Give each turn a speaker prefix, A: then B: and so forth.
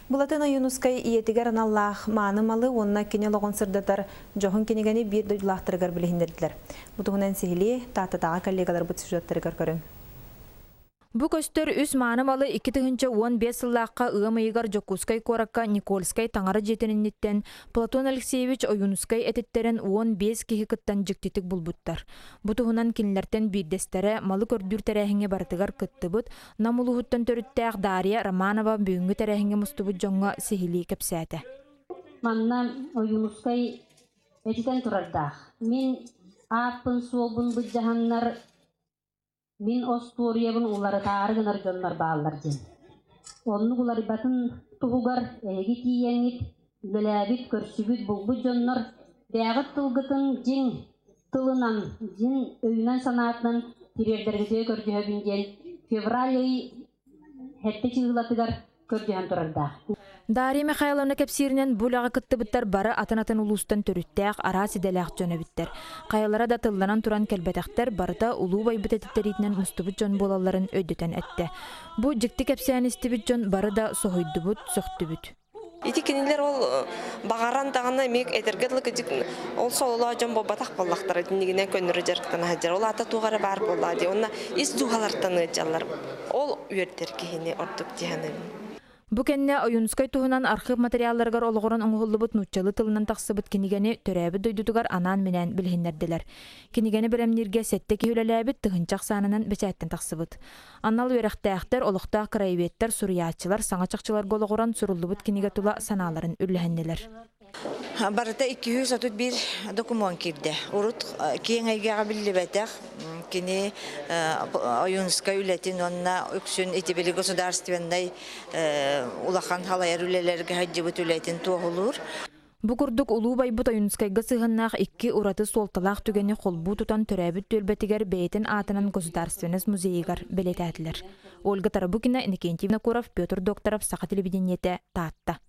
A: Былатыан Ойуунускай ийэтигэр аналлаах мааны малы уонна кини олоҕун сырдатар дьоһун кинигэни биир дойдулаахтарыгар билиһиннэрдилэр. Бу туһунан сиһилии Тааттатааҕы коллегаларбыт сюжеттарыгар көрүҥ. Бу көстөр үс мааны малы 2015 сыллаахха ыам ыйыгар Дьокуускай куоракка Никольскай таҥара дьиэтин инниттэн Платон Алексеевич Ойуунускай этиттэрин 15 киһи кыттан дьиктитик булбуттар. Бу туһунан кинилэртэн биирдэстэрэ малы көрдүүр тэрээһиҥҥэ барытыгар кыттыбыт Нам улууһуттан төрүттээх Дарья Романова бүгүҥҥү тэрээһиҥҥэ мустубут дьоҥҥо сиһилии кэпсээтэ.
B: Манна Ойуунускай этитэн турардаах. Мин ааппын-суолбун былдьаһаннар Мин остуоруйабын уларытаары гынар дьоннор бааллар диэн. Оннук уларыйбатын туһугар эһиги тиийэҥҥит, үлэлээбит, көрсүбүт, булбут дьоннор бэйэҕит тылгытын дьиҥ тылынан, дьиҥ өйүнэн-санаатынан тириэрдэргитигэр көрдөһөбүн диэн февраль ый Сэттэ чыыһылатыгар көрдөһөн турардаах.
A: Дарья Михайловна кэпсииринэн, бу үлэҕэ кыттыбыттар бары атын-атын улуустан төрүттээх, араас идэлээх дьон эбиттэр. Хайалара да тылланан туран кэлбэтэхтэр, барыта улуу байбыт этиттэриитинэн мустубут дьон буолалларын өйдөтөн эттэ. Бу дьикти кэпсээн истибит дьон бары да соһуйдубут, сөхтүбүт.
C: Ити кинилэр ол баҕаран даҕаны эмиэ этэргэ дылы кыдьык ол сололоох дьон буолбатах буоллахтара иннигинэн көннөрү дьарыктана сылдьар. Ол аата туох эрэ баар буоллаҕа дии. Уонна ис дууһалартан ыалдьаллар. Ол үөрдэр киһини ордук дии саныыбын.
A: Бу кэннэ Ойуунускай туһунан архыып материалларыгар олоҕуран оҥоһуллубут нууччалыы тылынан тахсыбыт кинигэни төрөөбүт дойдутугар анаан-минээн билиһиннэрдилэр. Кинигэни бэлэмнииргэ сэттэ киһи үлэлээбит, тыһыынча ахсаанынан бэчээттэн тахсыбыт. Анал үөрэхтээхтэр, олохтоох краеведтар, суруйааччылар саҥа чахчыларга олоҕуран суруллубут кинигэ тула санааларын үллэһиннилэр.
D: Барыта 231 докумуон киирдэ. Урут киэҥ эйгэҕэ биллибэтэх кини Ойуунускай үлэтин уонна үксүн ити били государственнай улахан халайар үлэлэргэ сылдьыбыт үлэтин туоһулуур.
A: Бу курдук улуу байбыт Ойуунускайга сыһыаннаах икки ураты суолталаах түгэни холбуу тутан төрөөбүт түөлбэтигэр бэйэтин аатынан Государственность музейыгар бэлиэтээтилэр. Ольга Тарабукина, Иннокентий Винокуров, Петр Докторов, Саха телевидениетэ, Таатта.